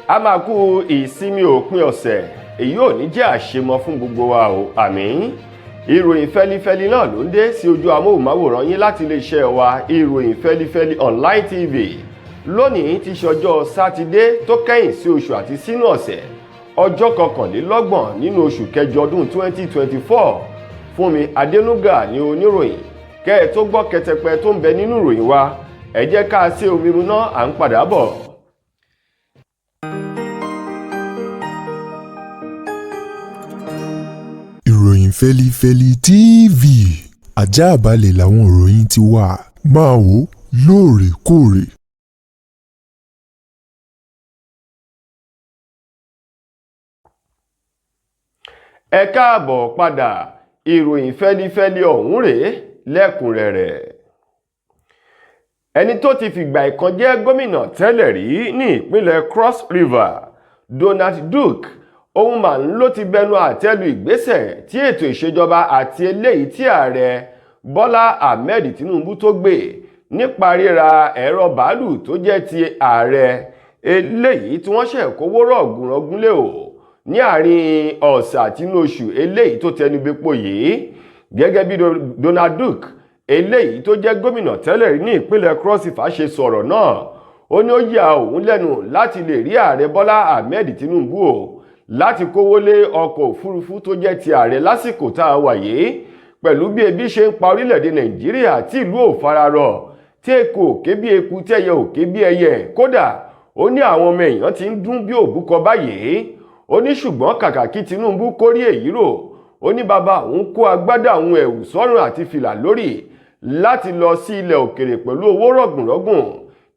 A máa kú ìsinmi òpin ọ̀sẹ̀, èyí ò ní jẹ́ àṣemọ fún gbogbo wa o, àmín. Ìròyìn fẹ́lifẹ́li náà ló ń dé sí ojú amóhùnmáwòrán yín láti iléeṣẹ́ wa, Ìròyìn Fẹ́lifẹ́li Online TV. Lónìí ti ṣe ọjọ́ Sátidé tó kẹ́yìn sí oṣù àti sínú ọ̀sẹ̀, ọjọ́ 21 nínú oṣù kẹjọ ọdún 2024. Fúnmi Adénúgà ní oníròyìn. Kẹ́ ẹ tó gbọ́ kẹtẹpẹ tó ń bẹ nínú ìròyìn wa, ẹ jẹ́ ká ṣe omi mu náà, à ń padà bọ̀. Ìròyìn Fẹ́lifẹ́li TV, àjààbalẹ̀ làwọn ìròyìn ti wà, máa wò lóòrèkóòrè. Ẹ káàbọ̀ padà. Ìròyìn fẹ́lifẹ́li ọ̀hún rèé lẹ́kùnrẹ́rẹ́. Ẹni tó ti fìgbà ìkan jẹ́ gómìnà tẹ́lẹ̀ rí ní ìpínlẹ̀ Cross River, Donald Duke, òun mà ń ló ti bẹnu àtẹ́lu ìgbésẹ̀ tí ètò ìṣèjọba àti eléyìí tí ààrẹ Bọ́lá Ahmed Tinubu tó gbé nípa ríra ẹ̀rọ bàálù tó jẹ́ ti ààrẹ, eléyìí tí wọ́n ṣẹ̀ kówó rọ̀gùnrọ̀gùn lé o ní àárín ọ̀sẹ̀ àti inú oṣù eléyìí tó tẹnubẹ́pọ̀ yìí. Gẹ́gẹ́ bí Donald Duke, eléyìí tó jẹ́ gómìnà tẹ́lẹ̀ rí ní ìpínlẹ̀ Cross River, ṣe sọ̀rọ̀ náà, ó ní ó yà òun lẹ́nu láti lè rí ààrẹ Bọ́lá Ahmed Tinubu o láti kówó lé ọkọ̀ òfurufú tó jẹ́ ti ààrẹ lásìkò tá a wà yìí, pẹ̀lú bí ebi ṣe ń pa orílẹ̀-èdè Nàìjíríà, tí ìlú ò fararọ̀, tí eku ò ké bí eku, tẹ́yẹ ò ké bí ẹyẹ. Kódà, ó ní àwọn ọmọ èèyàn ti ń dún bí òbúkọ báyìí. Ó ní ṣùgbọ́n kàkà kí Tinubu kórí èyí rò, ó ní bàbá òun kó agbádá òun, ẹ̀wù sọ́rùn àti fìlà lórí láti lọ sí ilẹ̀ òkèrè pẹ̀lú owó rọ̀gùnrọ̀gùn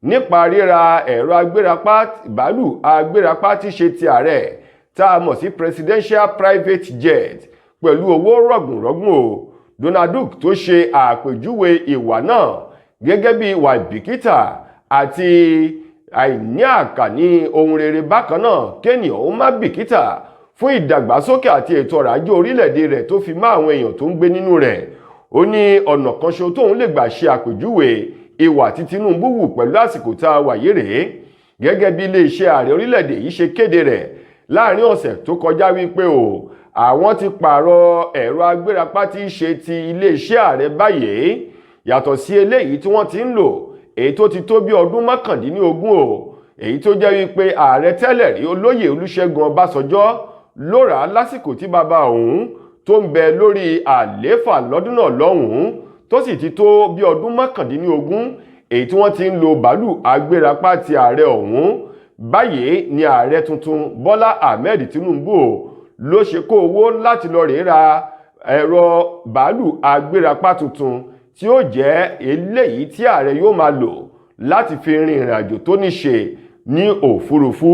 nípa ríra ẹ̀rọ agbérapá, bàálù agbérapá tí ṣe ti ààrẹ tá a mọ̀ sí presidential private jet, pẹ̀lú owó rọ̀gùnrọ̀gùn o. Donald Duke tó ṣe àpèjúwe ìwà náà gẹ́gẹ́ bí ìwà ìbìkítà àti àìní àkàní ohun rere, bákan náà kéèyàn ó má bìkítà fún ìdàgbàsókè àti ètò ọrọ̀ ajé orílẹ̀-èdè rẹ̀ tó fi mọ́ àwọn èèyàn tó ń gbé nínú rẹ̀. Ó ní ọ̀nà kan ṣo tóun lè gbà ṣe àpèjúwe ìwà tí Tinubu wù pẹ̀lú àsìkò tá a wà yìí rèé. Gẹ́gẹ́ bí iléeṣẹ́ ààrẹ orílẹ̀-èdè yìí ṣe kéde rẹ̀ láàrin ọ̀sẹ̀ tó kọjá wípé o àwọn ti pààrọ̀ ẹ̀rọ agbérapá tí í ṣe ti iléeṣẹ́ ààrẹ báyìí, yàtọ̀ sí eléyìí tí wọ́n ti ń lò, èyí tó ti tó bí ọdún 19 o, èyí tó jẹ́ wípé ààrẹ tẹ́lẹ̀ rí, olóyè Olúṣẹ́gun Ọbásanjọ́, ló rà á lásìkò tí bàbá òun tó ń bẹ lórí àlééfà lọ́dún náà lọ́hùn-ún, tó sì ti tó bí ọdún 19 èyí tí wọ́n ti ń lo bàálù agbérapá ti ààrẹ ọ̀hún. Báyìí ni ààrẹ tuntun Bọ́lá Ahmed Tinubu o ló ṣe kó owó láti lọ rèé ra ẹ̀rọ bàálù agbérapá tuntun tí ó jẹ́ eléyìí tí ààrẹ yóò máa lò láti fi rin ìrìn àjò tó ní ṣe ní òfurufú.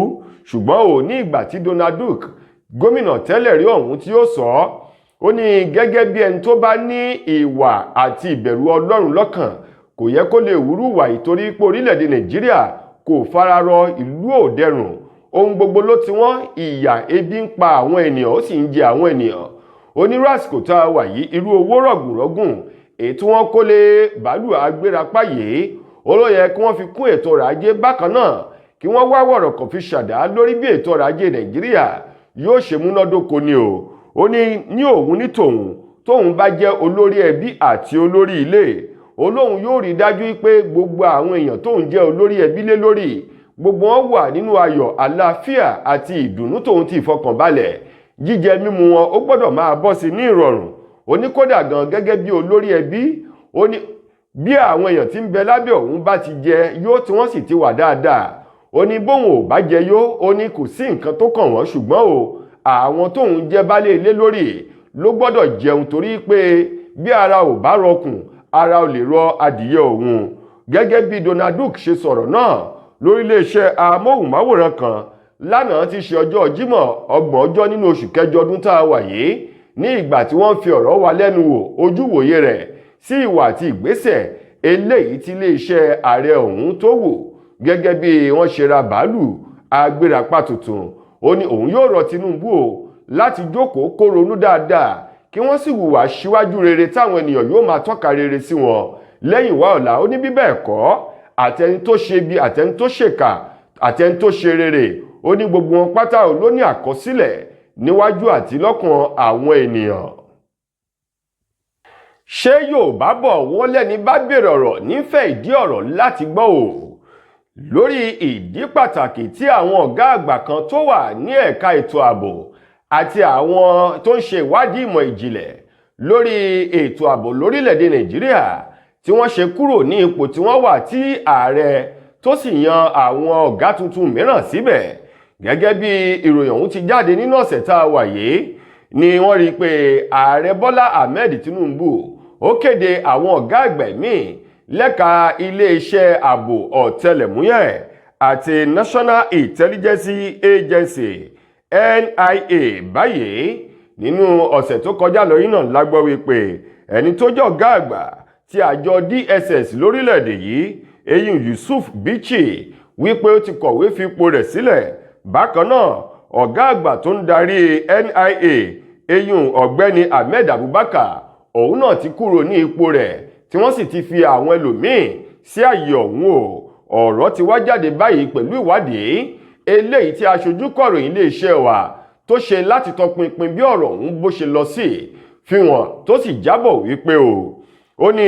Ṣùgbọ́n ò ní ìgbà tí Donald Duke, gómìnà tẹ́lẹ̀ rí ọ̀hún, tí ó sọ ọ́, ó ní gẹ́gẹ́ bí ẹni tó bá ní ìwà àti ìbẹ̀rù Ọlọ́run lọ́kàn, kò yẹ kó lè wúrú wà, ìtorí pé orílẹ̀-èdè Nàìjíríà kò fararọ, ìlú òdẹrùn, ohun gbogbo ló ti wọ́n, ìyà ebi ń pa àwọn ènìyàn, ó sì ń jẹ àwọn ènìyàn. Onírú àsìkò tá a wà yìí, irú owó rọ̀gùnrọ̀gùn èyí tí wọ́n kó lé bàálù agbérapá yìí, ó ló yẹ kí wọ́n fi kún ètò ọrọ̀ ajé, bákan náà kí wọ́n wá wọ̀rọ̀ kàn fi ṣàdá lórí bí ètò ọrọ̀ ajé Nàìjíríà yóò ṣe múnádóko ni o. Ó ní ní òun ní tòun, tóun bá jẹ́ olórí ẹbí àti olórí ilé, olóhun yóò rí dájú pé gbogbo àwọn èèyàn tóun jẹ́ olórí ẹbí lé lórí, gbogbo wọn wà nínú ayọ̀, àlàáfíà àti ìdùnnú tóun ti ìfọkànbalẹ̀. Jíjẹ mímu wọn ó gbọ́dọ̀ máa bọ́ sí ní ìrọ̀rùn. Ó ní kódà gan, gẹ́gẹ́ bí olórí ẹbí, ó ní bí àwọn èèyàn tí ń bẹ lábẹ́ òun bá ti jẹ yó tí wọ́n sì ti wà dáadáa, ó ní bóun ò bá jẹ yó, ó ní kò sí nǹkan tó kàn wọ́n, ṣùgbọ́n o àwọn tóun jẹ́ baálé ilé lórí ló gbọ́dọ̀ jẹun, torí pé bí ara ò bá rọkùn, ara ò lè rọ adìyẹ òun. Gẹ́gẹ́ bí Donald Duke ṣe sọ̀rọ̀ náà lórí iléeṣẹ́ amóhùnmáwòrán kan lánàá ti ṣe ọjọ́ Jímọ̀, 30 ọjọ́ nínú oṣù kẹjọ ọdún tá a wà yìí, ní ìgbà tí wọ́n fi ọ̀rọ̀ wa lẹ́nu wò ojúwòye rẹ̀ sí ìwà àti ìgbésẹ̀ eléyìí tí iléeṣẹ́ ààrẹ ọ̀hún tó wò gẹ́gẹ́ bí wọ́n ṣe ra bàálù agbérapá tuntun, ó ní òun yóò rọ Tinubu o láti jókòó kó ronú dáadáa, kí wọ́n sì hùwà síwájú rere táwọn ènìyàn yóò máa tọ́ka rere sí wọn lẹ́yìn wá ọ̀la. Ó ní bí bẹ́ẹ̀ kọ́, àtẹni tó ṣe bí, àtẹni tó ṣèkà, àtẹni tó ṣe rere, Ó ní gbogbo wọn pátá ò ló ní àkọsílẹ̀ níwájú àti lọ́kàn àwọn ènìyàn. Ṣé Yorùbá bọ̀, wọ́n lẹ́ni bá bèrè ọ̀rọ̀ nífẹ̀ẹ́ ìdí ọ̀rọ̀ láti gbọ́ o. Lórí ìdí pàtàkì tí àwọn ọ̀gá àgbà kan tó wà ní ẹ̀ka ètò ààbò àti àwọn tó ń ṣe ìwádìí ìmọ̀ ìjìnlẹ̀ lórí ètò ààbò lórílẹ̀‐èdè Nàìjíríà tí wọ́n ṣe kúrò ní ipò tí wọ́n wà, tí ààrẹ tó sì yan àwọn ọ̀gá tuntun mìíràn síbẹ̀, gẹ́gẹ́ bí ìròyìn ọ̀hún ti jáde nínú ọ̀sẹ̀ tá a wà yìí, ni wọ́n rí i pé Ààrẹ Bọ́lá Ahmed Tinubu ó kéde àwọn ọ̀gá àgbà míì lẹ́ka iléeṣẹ́ ààbò ọ̀tẹlẹ̀múyẹ́ àti National Intelligence Agency, NIA. Báyìí, nínú ọ̀sẹ̀ tó kọjá lọ yìí náà la gbọ́ wípé ẹni tó jẹ́ ọ̀gá àgbà ti àjọ DSS lórílẹ̀‐èdè yìí, eyín Yusuf Bichi, wípé ó ti kọ̀wé fipò rẹ̀ sílẹ̀. Bákan náà, ọ̀gá àgbà tó ń darí NIA, eyín ọ̀gbẹ́ni Ahmed Abubakar, òun náà ti kúrò ní ipò rẹ̀, tí wọ́n sì ti fi àwọn ẹlòmíín sí àyè ọ̀hún o. Ọ̀rọ̀ ti wá jáde báyìí pẹ̀lú ìwádìí eléyìí tí aṣojú kọ̀ròyìn iléeṣẹ́ wa tó ṣe láti tọpinpin bí ọ̀rọ̀ ọ̀hún bó ṣe lọ sí fi wọ́n, tó sì jábọ̀ wípé o, ó ní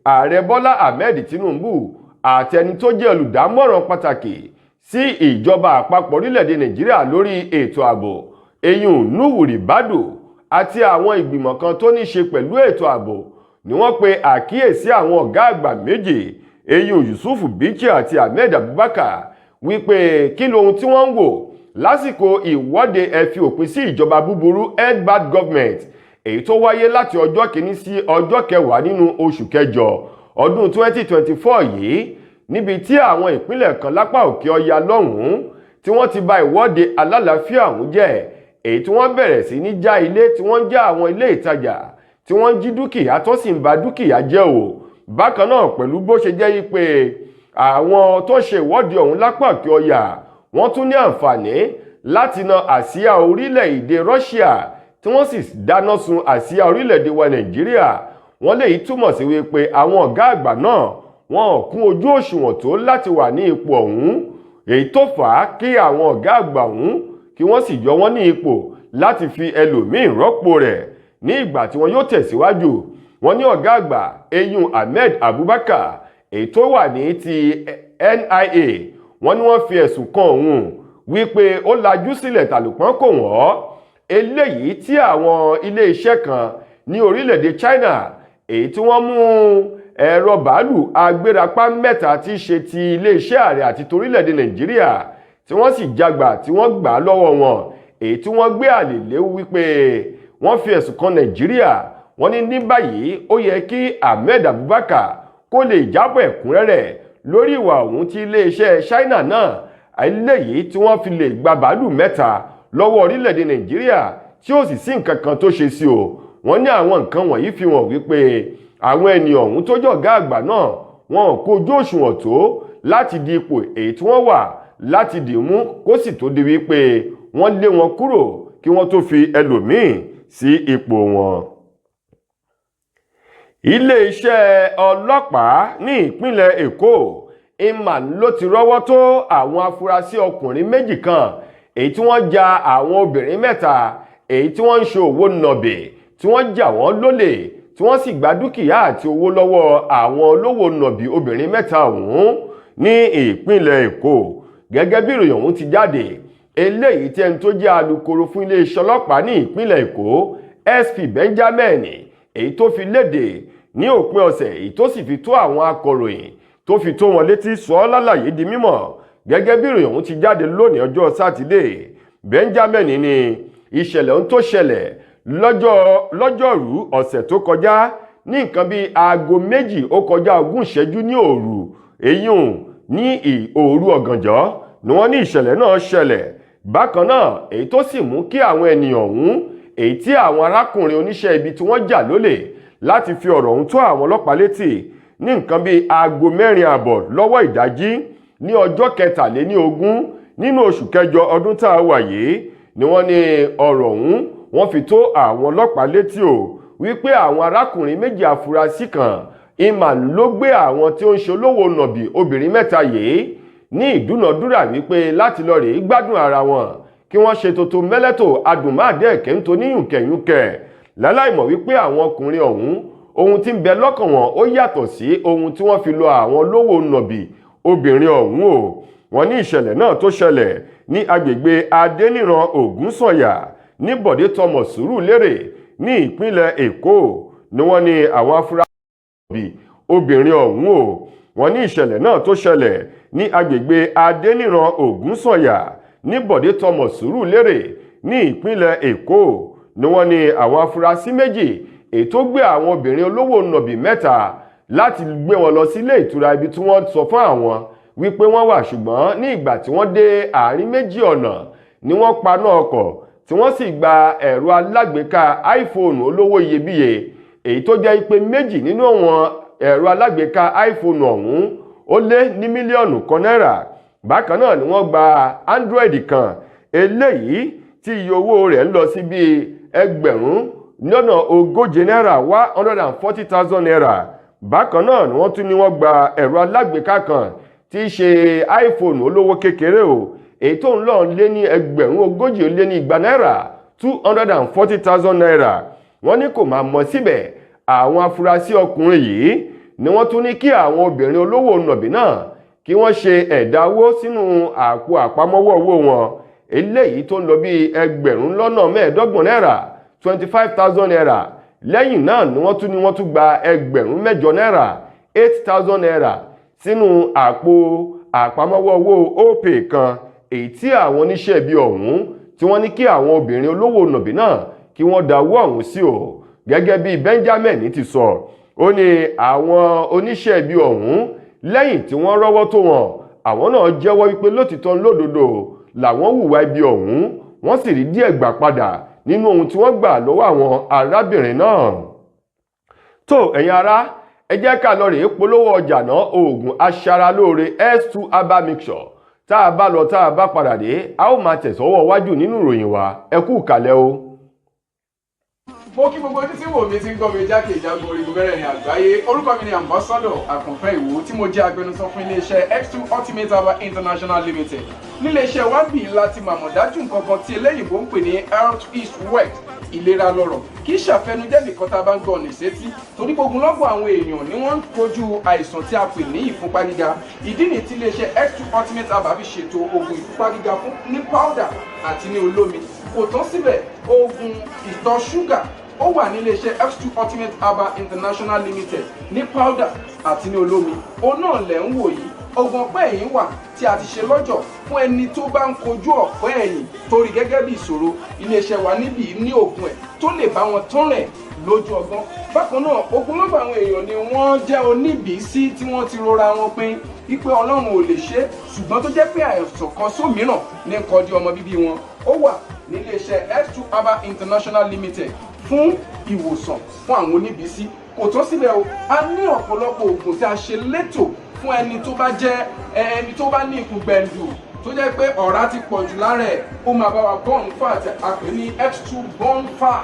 Ààrẹ Bọ́lá Ahmed Tinubu àti ẹni tó jẹ́ olùdámọ̀ràn pàtàkì sí ìjọba àpapọ̀ orílẹ̀-èdè Nàìjíríà lórí ètò ààbò, eyín Nuhu Ribadu, àti àwọn ìgbìmọ̀ kan tó ní ṣe pẹ̀lú ètò ààbò ni wọ́n pe àkíyèsí àwọn ọ̀gá àgbà méjì, eyín Yusuf Bichi àti Ahmed Abubakar, wípé kí lohun tí wọ́n ń wò lásìkò ìwọ́de "Ẹ fi òpin sí ìjọba búburú", End Bad Government, èyí tó wáyé láti ọjọ́ 1 sí ọjọ́ 10 nínú oṣù kẹjọ ọdún 2024 yìí, níbi tí àwọn ìpínlẹ̀ kan lápá òkè ọya lọ́hùn-ún tí wọ́n ti bà ìwọ́de alálàáfíà ọ̀hún jẹ́, èyí tí wọ́n bẹ̀rẹ̀ sí ní já ilé, tí wọ́n ń já àwọn ilé ìtajà, tí wọ́n ń jí dúkìá, tó sì ń ba dúkìá jẹ́ o. Bákan náà, pẹ̀lú bó ṣe jẹ́ yí pé àwọn tó ṣe ìwọ́de ọ̀hún lápá òkè ọya, wọ́n tún ní àǹfààní láti na àsíá orílẹ̀-èdè Russia, tí wọ́n sì dáná sun àsíá orílẹ̀-èdè wa Nàìjíríà, wọ́n léyìí túmọ̀ sí wípé àwọn ọ̀gá àgbà náà, wọn ò kún ojú òṣùwọ̀n tó láti wà ní ipò ọ̀hún, èyí tó fà á kí àwọn ọ̀gá àgbà ọ̀hún kí wọ́n sì yọ wọ́n ní ipò láti fi ẹlòmíín rọ́pò rẹ̀. Ní ìgbà tí wọ́n yóò tẹ̀síwájú, wọ́n ní ọ̀gá àgbà eyín Ahmed Abubakar, èyí tó wà ní ti NIA, wọ́n ní wọ́n fi ẹ̀sùn kan òun wípé ó lajú sílẹ̀ tàlùpọ́n kò wọ́n, eléyìí tí àwọn iléeṣẹ́ kan ní orílẹ̀-èdè China, èyí tí wọ́n mú ẹ̀rọ bàálù agbérapá mẹ́ta tí í ṣe ti iléeṣẹ́ ààrẹ àti torílẹ̀-èdè Nàìjíríà, tí wọ́n sì jagbà, tí wọ́n gbà á lọ́wọ́ wọn, èyí tí wọ́n gbé àlè lé wípé wọ́n fi ẹ̀sùn kan Nàìjíríà. Wọ́n ní ní báyìí, ó yẹ kí Ahmed Abubakar kó lè jábọ̀ ẹ̀kúnrẹ́rẹ́ lórí ìwà ọ̀hún tí iléeṣẹ́ China náà, eléyìí tí wọ́n fi lè gba bàálù mẹ́ta lọ́wọ́ orílẹ̀-èdè Nàìjíríà, tí ó sì sí nǹkan kan tó ṣe sí o. Wọ́n ní àwọn nǹkan wọ̀nyí fi hàn wípé àwọn ènìyàn ọ̀hún tó jọ̀gá àgbà náà, wọn ò kó ojú òṣùwọ̀n tó láti di ipò èyí tí wọ́n wà láti dì mú, kó sì tó di wípé wọ́n lé wọn kúrò kí wọ́n tó fi ẹlòmíì sí ipò wọn. Iléeṣẹ́ ọlọ́pàá ní ìpínlẹ̀ Èkó ìmà ló ti rọ́wọ́ tó àwọn afurasí ọkùnrin méjì kan, èyí tí wọ́n ja àwọn obìnrin mẹ́ta, èyí tí wọ́n ń ṣe òwò nàbì, tí wọ́n jà wọ́n lólè, tí wọ́n sì gba dúkìá àti owó lọ́wọ́ àwọn olówó nàbì obìnrin mẹ́ta ọ̀hún ní ìpínlẹ̀ Èkó. Gẹ́gẹ́ bí ìròyìn ọ̀hún ti jáde, eléyìí tí ẹni tó jẹ́ alukoro fún iléeṣẹ́ ọlọ́pàá ní ìpínlẹ̀ Èkó, SP Benjamin, èyí tó fi léde ní òpin ọ̀sẹ̀, èyí tó sì fi tó àwọn akọ̀ròyìn, tó fi tó wọn létí, sọ ọ́ lálàyé di mímọ̀. Gẹ́gẹ́ bí ìròyìn ọ̀hún ti jáde lónìí ọjọ́ Sátidé, Benjamin ní ìṣẹ̀lẹ̀ ohun tó ṣẹlẹ̀ lọ́jọ́rú ọ̀sẹ̀ tó kọjá ní nǹkan bíi 2:20 ní òru, èyí ní òru ọ̀gànjọ́ ni wọ́n ní ìṣẹ̀lẹ̀ náà ṣẹlẹ̀. Bákan náà, èyí tó sì mú kí àwọn ènìyàn ọ̀hún, èyí tí àwọn arákùnrin oníṣẹ́ ibi tí wọ́n jà lólè, láti fi ọ̀rọ̀ ọ̀hún tó àwọn ọlọ́pàá létí ní nǹkan bíi 4:30 lọ́wọ́ ìdájí ní ọjọ́ 23 nínú oṣù kẹjọ ọdún tá a wà yìí ni wọ́n ní ọ̀rọ̀ ọ̀hún wọ́n fi tó àwọn ọlọ́pàá létí o, wípé àwọn arákùnrin méjì afurasí kan ìmà ló gbé àwọn tí ó ń ṣe olówó nàbì obìnrin mẹ́ta yìí. Ní ìdúnàdúrà wípé láti lọ rèé gbádùn ara wọn, kí wọ́n ṣe tuntun mẹ́lẹ́tò adùnmáàdẹ́ẹ̀kẹ́ ń toní yùnkẹ̀yùnkẹ̀, láláìmọ̀ wípé àwọn ọkùnrin ọ̀hún, ohun tí ń bẹ lọ́kàn wọn ó yàtọ̀ sí ohun tí wọ́n fi lọ àwọn olówó nàbì obìnrin ọ̀hún o. Wọ́n ní ìṣẹ̀lẹ̀ náà tó ṣẹlẹ̀ ní agbègbè Adéníran Ògúnsànyà ní Bọ̀dé Thomas, Sùúrùlérè ní ìpínlẹ̀ Èkó ni. Wọ́n ní àwọn afurasí obìnrin ọ̀hún o. Wọ́n ní ìṣẹ̀lẹ̀ náà tó ṣẹlẹ̀ ní agbègbè Adéníran Ògúnsànyà ní Bọ̀dé Thomas, Sùúrùlérè ní ìpínlẹ̀ Èkó ni. Wọ́n ní àwọn afurasí méjì èyí tó gbé àwọn obìnrin olówó nàbì mẹ́ta láti gbé wọn lọ sílé ìtura ibi tí wọ́n sọ fún àwọn wípé wọ́n wà, ṣùgbọ́n ní ìgbà tí wọ́n dé àárín méjì ọ̀nà ni wọ́n paná ọkọ̀, tí wọ́n sì gba ẹ̀rọ alágbèéká iPhone olówó iyebíye, èyí tó jẹ́ pé méjì nínú àwọn ẹ̀rọ alágbèéká iPhone ọ̀hún ó lé ní 1 mílíọ̀nù náírà. Bákan náà ni wọ́n gba Android kan, eléyìí tí iye owó rẹ̀ ń lọ sí bíi 40,000 náírà, ₦140,000. Bákan náà ni wọ́n tún ní wọ́n gba ẹ̀rọ alágbèéká kan tí í ṣe iPhone olówó kékeré o, èyí tó ń lọ lé ní 240,000 náírà, ₦240,000. Wọ́n ní kò máa mọ̀ síbẹ̀, àwọn afurasí ọkùnrin yìí ni wọ́n tún ní kí àwọn obìnrin olówó nàbì náà kí wọ́n ṣe ẹ̀dá owó sínú àpò àpamọ́wọ́ owó wọn, eléyìí tó ń lọ bí 25,000 náírà, ₦25,000. Lẹ́yìn náà ni wọ́n tún ní wọ́n tún gba 8,000 náírà, ₦8,000, sínú àpò àpamọ́wọ́ owó Opay kan, èyí tí àwọn oníṣẹ́ ibi ọ̀hún tí wọ́n ní kí àwọn obìnrin olówó nàbì náà kí wọ́n da owó ọ̀hún sí o. Gẹ́gẹ́ bí Benjamin ti sọ, ó ní àwọn oníṣẹ́ ibi ọ̀hún, lẹ́yìn tí wọ́n rọ́wọ́ tó wọn, àwọn náà jẹ́wọ́ wípé lótìtọ́ lódodo làwọn hùwà ibi ọ̀hún, wọ́n sì rí díẹ̀ gbà padà nínú ohun tí wọ́n gbà lọ́wọ́ àwọn arábìnrin náà. Tó, ẹ̀yin ará, ẹ jẹ́ ká lọ rèé polówó ọjà náà, oògùn aṣaralóore S2 herbal mixture. Tá a bá lọ, tá a bá padà dé, a ó máa tẹ̀sọ́wọ́ wájú nínú ìròyìn wa. Ẹ kú ìkàlẹ̀ o. Mo kí gbogbo ojú tí wò mí, tí ń gbọ́ mi jákèjádò orígun mẹ́rẹ̀ẹ̀rin àgbáyé. Orúkọ mi ni Ambassador Àkànfẹ́ Ìwò, tí mo jẹ́ agbẹnusọ fún iléeṣẹ́ X2 Ultimate Herbal International Limited. Níléeṣẹ́ wa ń bì láti màmọ̀ dájú nǹkan kan tí eléyìnbó ń pè ní health is wealth, ìlera lọ́rọ̀. Kì í ṣàfẹnujẹ́ nìkan tá a bá ń gbọ́ ọ̀nà ìsétí, torí gbogbo lọ́gbọ̀n àwọn èèyàn ni wọ́n ń kojú àìsàn tí a pè ní ìfúnpá gíga. Ìdí nìyí tí iléeṣẹ́ X2 Ultimate Herbal fi ṣètò oògùn ìfúnpá gíga fún ní powder àti ní olómi. Kò tán síbẹ̀, oògùn ìtọ̀ ṣúgà ó wà ní iléeṣẹ́ X2 Ultimate Herbal International Limited ní powder àti ní olómi. Òun náà lẹ̀ ń wò yìí. Oògùn ọ̀pẹ́ ẹ̀yìn wà tí a ti ṣe lọ́jọ̀ fún ẹni tó bá ń kojú ọ̀pẹ́ ẹ̀yìn torí gẹ́gẹ́ bí ìṣòro. Iléeṣẹ́ wa níbí ní oògùn ẹ̀ tó lè bá wọn tán rẹ̀ lójú ọgbọ́n. Bákan náà, ogunlọ́gọ̀ àwọn èèyàn ni wọ́n jẹ́ oníbìísí tí wọ́n ti rora wọn pin wípé Ọlọ́run ò lè ṣe, ṣùgbọ́n tó jẹ́ pé àìsàn kan sómìíràn ní kọjú ọmọ bíbí wọn. Ó wà níléeṣẹ́ X2 Herbal International Limited fún ìwòsàn fún àwọn oníbìísí. Kò tó síbẹ̀ o, a ní ọ̀pọ̀lọpọ̀ oògùn tí a ṣe létò fún ẹni tó bá jẹ́ ẹni tó bá ní ikùn gbẹ̀ǹdù, tó jẹ́ pé ọ̀rá ti pọ̀ jù lára ẹ̀. Ó máa bá wa burn fat, a pè ní X2 burn fat,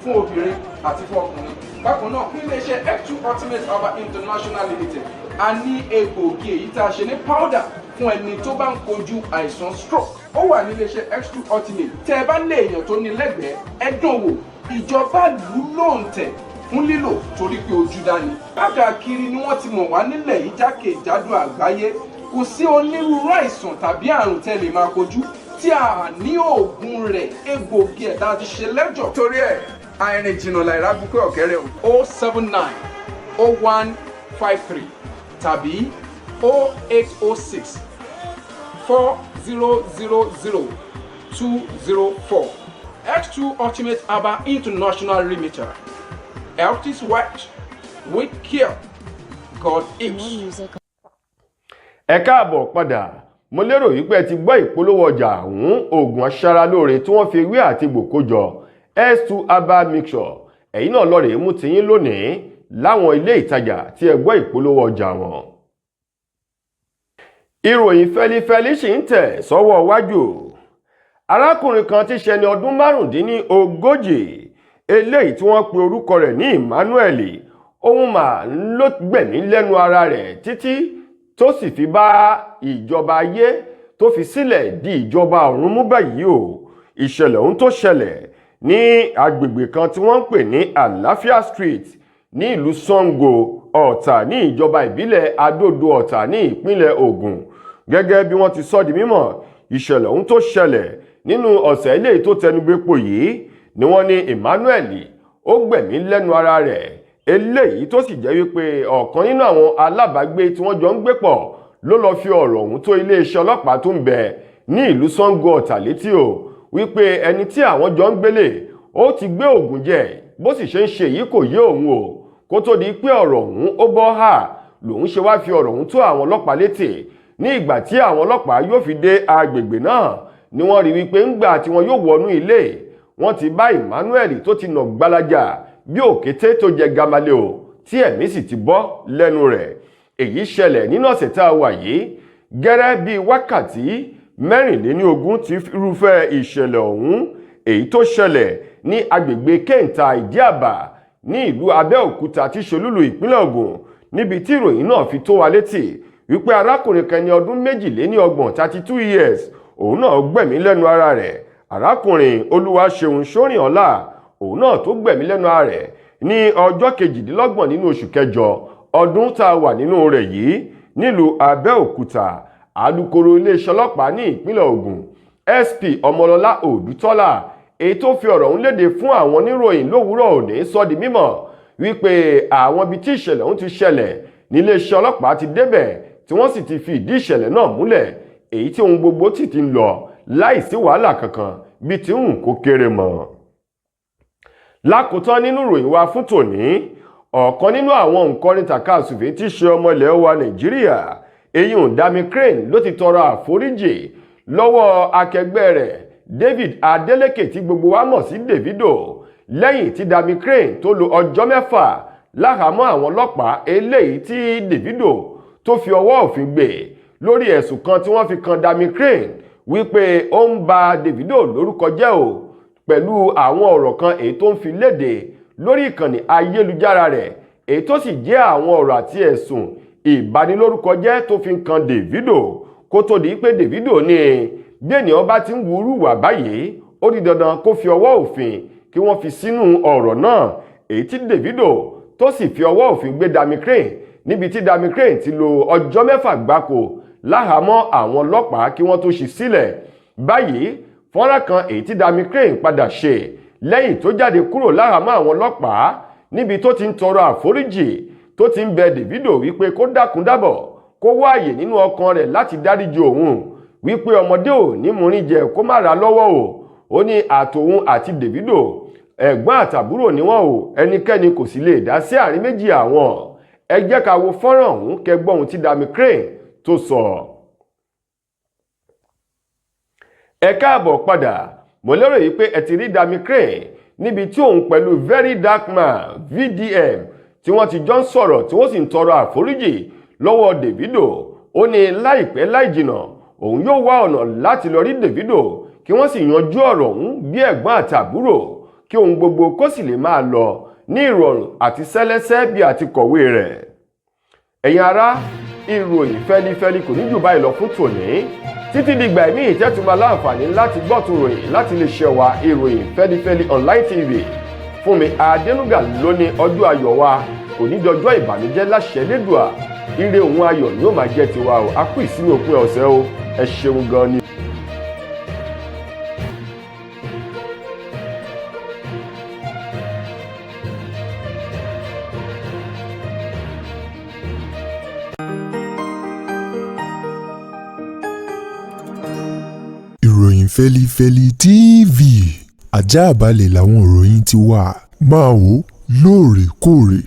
fún obìnrin àti fún ọkùnrin. Bákan náà, ní iléeṣẹ́ X2 Ultimate Herbal International Limited, a ní egbòogi èyí tá a ṣe ní powder fún ẹni tó bá ń kojú àìsàn stroke. Ó wà ní iléeṣẹ́ X2 Ultimate. Tẹ́ ẹ bá lé èèyàn tó ní lẹ́gbẹ̀ẹ́, ẹ dán wò. Ìjọba lù ú lóǹtẹ̀ fún lílò torí pé ojú dání. Káàkiri ni wọ́n ti mọ̀ wá nílẹ̀ yìí, jákèjádò àgbáyé. Kò sí onírúurú àìsàn tàbí àrùn tẹ́ lè máa kojú tí a ní oògùn rẹ̀, egbòogi ẹ̀ tá a ti ṣe lẹ́jọ̀. Torí ẹ̀, àìrìn jìnnà láìra bukẹ́ ọ̀kẹ́rẹ́ o. 0790153 tàbí 08064000204. X2 Ultimate Herbal International Limited. Health is wealth. With care, God More is. Music Ẹ káàbọ̀ padà. Mo lérò wípé ẹ ti gbọ́ ìpolówó ọjà ọ̀hún, oògùn aṣaralóore tí wọ́n fi ewé àti egbò kó jọ, S2 herbal mixture. Ẹ̀yin náà lọ rèé mú tiyín lónìí láwọn ilé ìtajà tí ẹ gbọ́ ìpolówó ọjà wọn. Ìròyìn fẹlifẹli sì ń tẹ̀ sọ́wọ́ wájú. Arákùnrin kan tí ṣe ẹni ọdún 35, eléyìí tí wọ́n pe orúkọ rẹ̀ ní Emmanuel, òun mà ló gbẹ̀mí lẹ́nu ara rẹ̀ títí. tó sì fi bá ìjọba ayé tó fi sílẹ̀ di ìjọba ọ̀run mú báyìí o. Ìṣẹ̀lẹ̀ ohun tó ṣẹlẹ̀ ní agbègbè kan tí wọ́n ń pè ní Àlàáfíà Street ní ìlú Sango Ọ̀tà ní ìjọba ìbílẹ̀ Adó-Odò Ọ̀tà ní ìpínlẹ̀ Ògùn. Gẹ́gẹ́ bí wọ́n ti sọ di mímọ̀, ìṣẹ̀lẹ̀ ohun tó ṣẹlẹ̀ nínú ọ̀sẹ̀ eléyìí tó tẹnubẹ́po yìí ni wọ́n ní Emmanuel ó gbẹ̀mí lẹ́nu ara rẹ̀, eléyìí tó sì jẹ́ wípé ọ̀kan nínú àwọn alábàágbé tí wọ́n jọ ń gbé pọ̀ ló lọ fi ọ̀rọ̀ ọ̀hún tó iléeṣẹ́ ọlọ́pàá tó ń bẹ ní ìlú Sango Ọ̀tà létí o, wípé ẹni tí àwọn jọ ń gbélé ó ti gbé ògùn jẹ, bó sì ṣe ń ṣe yìí kò yé òun o. Kó tó di pé ọ̀rọ̀ ọ̀hún ó bọ́ hà lòun ṣe wá fi ọ̀rọ̀ ọ̀hún tó àwọn ọlọ́pàá létí. Ní ìgbà tí àwọn ọlọ́pàá yóò fi dé agbègbè náà ni wọ́n rí wípé ńgbà tí wọ́n yóò wọnú ilé, wọ́n ti bá Emmanuel tó ti nà gbalaja bí òkété tó jẹ gamale o, tí ẹ̀mí sì ti bọ́ lẹ́nu rẹ̀. Èyí ṣẹlẹ̀ nínú ọ̀sẹ̀ tá a wà yìí, gẹ́rẹ́ bíi wákàtí 24 tí irúfẹ́ ìṣẹ̀lẹ̀ ọ̀hún èyí tó ṣẹlẹ̀ ní agbègbè Kẹ́ńtà Ìdíàbà ní ìlú Abẹ́òkúta tí ṣolúlu ìpínlẹ̀ Ògùn, níbi tí ìròyìn náà fi tó wa létí wípé arákùnrin kan ní ọdún 32, 32 years, òun náà gbẹ̀mí lẹ́nu ara rẹ̀. Arákùnrin Olúwaṣeun Ṣórìnọlá, òun náà tó gbẹ̀mí lẹ́nu ara rẹ̀ ní ọjọ́ 28 nínú oṣù kẹjọ ọdún tá a wà nínú rẹ̀ yìí nílùú Abẹ́òkúta. Alukoro iléeṣẹ́ ọlọ́pàá ní ìpínlẹ̀ Ògùn, SP Ọmọlọ́lá Òdútọ́lá, èyí tó fi ọ̀rọ̀ ọ̀hún léde fún àwọn oníròyìn lówùúrọ̀ òní, sọ di mímọ̀ wípé àwọn ibi tí ìṣẹ̀lẹ̀ ọ̀hún ti ṣẹlẹ̀ níléeṣẹ́ ọlọ́pàá ti débẹ̀, tí wọ́n sì ti fi ìdí ìṣẹ̀lẹ̀ náà múlẹ̀, èyí tí ohun gbogbo sì ti ń lọ láìsí wàhálà kankan bíi ti ń kó kéré mọ́. Lákòótán nínú ìròyìn wa fún tòní, ọ̀kan nínú àwọn òǹkọrin tàkasùfé tí í ṣe ọmọ ilẹ̀ wa Nàìjíríà, eyín Dami Crane, ló ti tọrọ àforíjì lọ́wọ́ akẹgbẹ́ rẹ̀ David Adeleke tí gbogbo wa mọ̀ sí Davido, lẹ́yìn tí Dami Crane tó lo ọjọ́ 6 láhàámọ́ àwọn ọlọ́pàá, eléyìí tí Davido tó fi ọwọ́ òfin gbé lórí ẹ̀sùn kan tí wọ́n fi kan Dami Crane wípé ó ń ba Davido lórúkọ jẹ́ o, pẹ̀lú àwọn ọ̀rọ̀ kan èyí tó ń fi léde lórí ìkànnì ayélujára rẹ̀, èyí tó sì jẹ́ àwọn ọ̀rọ̀ àti ẹ̀sùn ìbanilórúkọjẹ́ tó fi ń kan Davido. Kó tó di pé Davido ní bí ènìyàn bá ti ń wúrú wà báyìí, ó di dandan kó fi ọwọ́ òfin kí wọ́n fi sínú ọ̀rọ̀ náà, èyí tí Davido tó sì fi ọwọ́ òfin gbé Dami Crane, níbi tí Dami Crane ti lo ọjọ́ 6 gbáko láhàámọ́ àwọn ọlọ́pàá kí wọ́n tó ṣí sílẹ̀. Báyìí, fọ́nrán kan èyí tí Dami Crane padà ṣe lẹ́yìn tó jáde kúrò láhàámọ́ àwọn ọlọ́pàá, níbi tó ti ń tọrọ àforíjì, tó ti ń bẹ Davido wípé kó dákun dábọ̀, kó wá àyè nínú ọkàn rẹ̀ láti dáríjì òun, wípé ọmọdé ò ní múrin jẹ kó má ra lọ́wọ́ o. Ó ní àtòun àti Davido ẹ̀gbọ́n àtàbúrò ni wọ́n o, ẹnikẹ́ni kò sì lè dá sí àárín méjì àwọn. Ẹ jẹ́ ká wo fọ́nrán ọ̀hún kẹgbọ́n ohun tí Dami Crane tó sọ. Ẹ káàbọ̀ padà. Mo lérò yìí pé ẹ ti rí Dami Crane níbi tí òun pẹ̀lú Very Dark Man VDM tí wọ́n ti jọ ń sọ̀rọ̀, tí wọ́n sì ń tọrọ àforíjì lọ́wọ́ Davido. Ó ní láìpẹ́ láì jìnà òun yóò wá ọ̀nà láti lọ rí Davido kí wọ́n sì yanjú ọ̀rọ̀ ọ̀hún bí ẹ̀gbọ́n àtàbúrò, kí ohun gbogbo kó sì lè máa lọ ní ìrọ̀rùn àti sẹ́lẹ́sẹ́ bí àti kọ̀wé rẹ̀. Ẹ̀yin ará, ìròyìn fẹ́lifẹ́li kò ní jù báyìí lọ fún tòní. Títí dìgbà ẹ̀mí ìtẹ́tùmọ̀ láǹfààní láti gbọ́tún ròyìn láti lè ṣe wa ìròyìn fẹ́lifẹ́li online TV. Fúnmi Adénúgà ló ní ọjọ́ ayọ̀ wa kò ní dọjọ́ ìbànújẹ́ láṣẹ Lédùà. Ire òun ayọ̀ ni ó máa jẹ́ tiwa o. A kú ìsinmi òpin ọ̀sẹ̀ o. Ẹ ṣeun gan ni. Ìròyìn fẹ́lifẹ́li TV, ajá balẹ̀ làwọn ìròyìn ti wà. Máa wò lóòrèkóòrè.